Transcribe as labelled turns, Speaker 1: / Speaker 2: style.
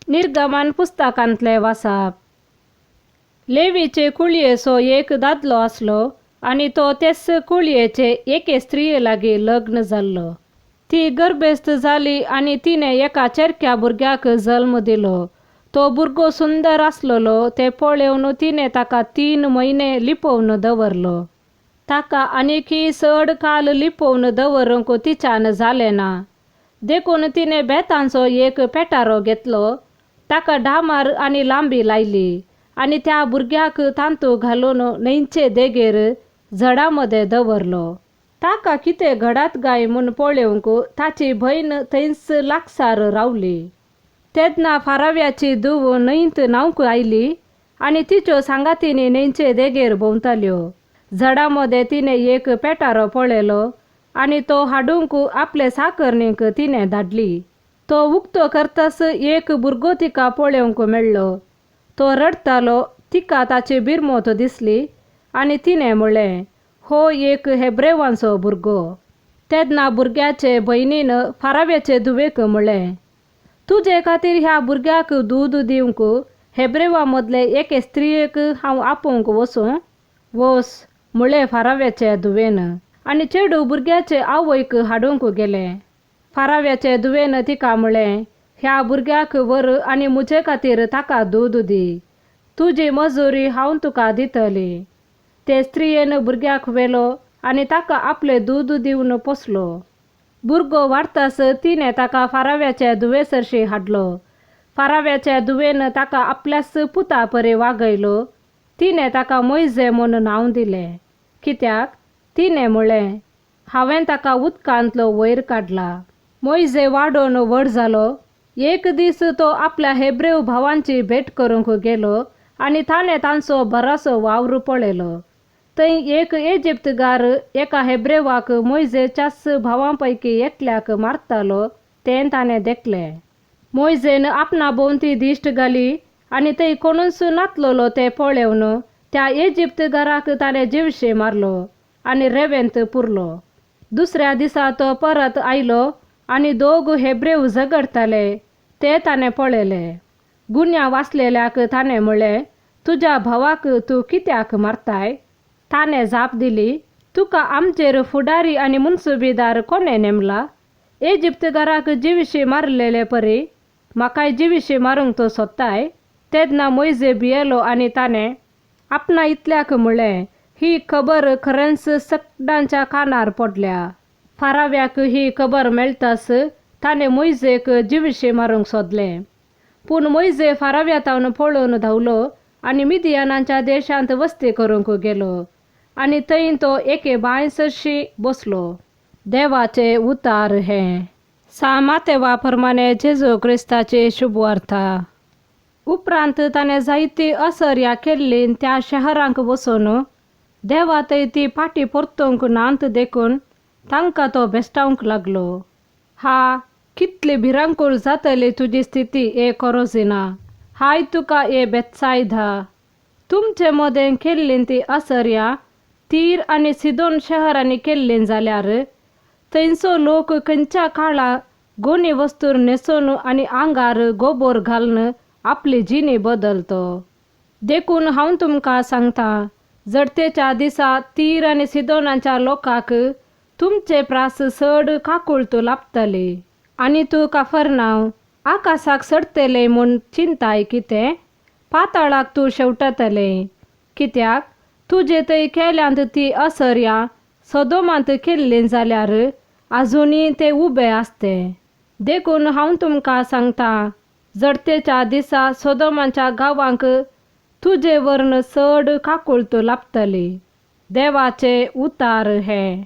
Speaker 1: निर्गमन पुस्तकांतलें वाचप. लेवीचे कुळयेचो एक दादलो आसलो आनी तो तेच कुळयेचे एके स्त्रिये लागीं लग्न जाल्लो. ती गर्भेस्त जाली आनी तिणें एका चेरक्या भुरग्याक जल्म दिलो. तो भुरगो सुंदर आसलेलो तें पळोवन तिणें ताका 3 म्हयने लिपोवन दवरलो. ताका आनीकय चड काल लिपोवन दवरूंक तिच्यान जालें ना. देखून तिणें बेतांचो एक पेटारो घेतलो, ताका डामार आनी लांबी लायली आनी त्या भुरग्याक तांतू घालून न्हंयचे देगेर झडा मदें दवरलो. ताका कितें घडात गाय म्हूण पळोवंक ताची भयण थंयच लागसार रावली. तेन्ना फाराव्याची धूव न्हंयत न्हावंक आयली आनी तिच्यो सांगातींनी न्हंयचे देगेर भोंवताल्यो. झडा मदें तिणें एक पेटारो पळयलो आनी तो हाडूंक आपले साकरणीक तिणें धाडली. तो उक्तो करताच एक भुरगो तिका पळोवंक मेळ्ळो. तो रडटालो. तिका ताची बिरमत दिसली आनी तिणें म्हणलें, हो एक हेब्रेवांचो भुरगो. तेन्ना भुरग्याचे भयणीन फाराव्याचे धुवेक म्हणलें, तुजे खातीर ह्या भुरग्याक दूद दिवंक हेब्रेवा मदले एके स्त्रियेक हांव आपोवंक वचूं? वोस, म्हणलें फाराव्याचे धुवेन आनी चेडूं भुरग्याचे आवयक हाडूंक गेलें. फाराव्याचे धुवेन तिका म्हणलें, ह्या भुरग्याक व्हर आनी म्हजे खातीर ताका दूद दी. तुजी मजुरी हांव तुका दितली. ते स्त्रियेन भुरग्याक व्हेलो आनी ताका आपलें दूद दिवन पोसलो. भुरगो वाडटास तिणें ताका फाराव्याचे धुवे सरशी हाडलो. फाराव्याचे धुवेन ताका आपल्याच पुता परी वागयलो. तिणें ताका मोयजे म्हूण नांव दिलें, कित्याक तिणें म्हणलें, हांवें ताका उदकांतलो वयर काडला. मोयजे वाडोवन व्हड जालो. एक दीस तो आपल्या हेब्रेव भावांची भेट करूंक गेलो आनी ताणें तांचो बरोसो वावर पळयलो. थंय एक इजिप्तगार एका हेब्रेवाक मोयजेच्याच भावां पैकी एकल्याक मारतालो तें ताणें देखलें. मोयजेन आपणा भोंवती दिश्ट घाली आनी थंय कोणूच नातलेलो तें पळोवन त्या इजिप्तगाराक ताणें जिवशे मारलो आनी रेवेंत पुरलो. दुसऱ्या दिसा तो परत आयलो आनी दोग हेब्रेव झगडटाले ते ताणें पळयले. गुन्यांव आसलेल्याक ताणें म्हणलें, तुज्या भावाक तूं कित्याक मारताय? ताणें जाप दिली, तुका आमचेर फुडारी आनी मुन्सुबीदार कोणें नेमला? इजिप्तगाराक जिविशी मारलेले परी म्हाकाय जिविशी मारूंक तूं सोदताय? तेन्ना मोयजे भियेलो आनी ताणें आपणा इतल्याक म्हणलें, ही खबर खरेंच सगळ्यांच्या कानार पडल्या. फाराव्याक ही खबर मेळटाच ताणें मोयजेक जिविशी मारूंक सोदलें. पूण मोयजे फाराव्या थावन पळोवन धांवलो आनी मिदियानाच्या देशांत वस्ती करूंक गेलो आनी थंय तो एके बांय सरशी बसलो. देवाचे उतार हें. सा मातेवा प्रमाणे जेजू क्रिस्ताची शुभवार्ता. उपरांत ताणें जायती असर्या केल्ली त्या शहरांक वचून देवा थंय ती फाटी परतूंक नात देखून तांकां तो भेश्टावंक लागलो. हा, कितली भिरांकूळ जातली तुजी स्थिती ए कोरोजिना! हाय तुका ए बेत्सायदा! तुमचे मदें केल्लीं ती असर्या तीर आनी सिदोन शहरांनी केल्लीं जाल्यार थंयचो लोक खंयच्या काळा गोनी वस्तूर न्हेसून आनी आंगार गोबोर घालून आपली जिणी बदलतो. देखून हांव तुमकां सांगता, जडतेच्या दिसा तीर आनी सिदोनाच्या लोकांक तुमचे प्रास चड काकुळट लाबतली. आनी तूं काफरनांव, आकाशाक चडटलें म्हूण चिंताय कितें? पाताळाक तूं शेंवटतलें. कित्याक तुजे थंय केल्यांत ती असर्या सदोमांत केल्ली जाल्यार आजुनूय ते उबे आसते. देखून हांव तुमकां सांगता, जडतेच्या दिसा सोदोमाच्या गांवांक तुजे वर्ण चड काकुळट लाबतली. देवाचे उतार हें.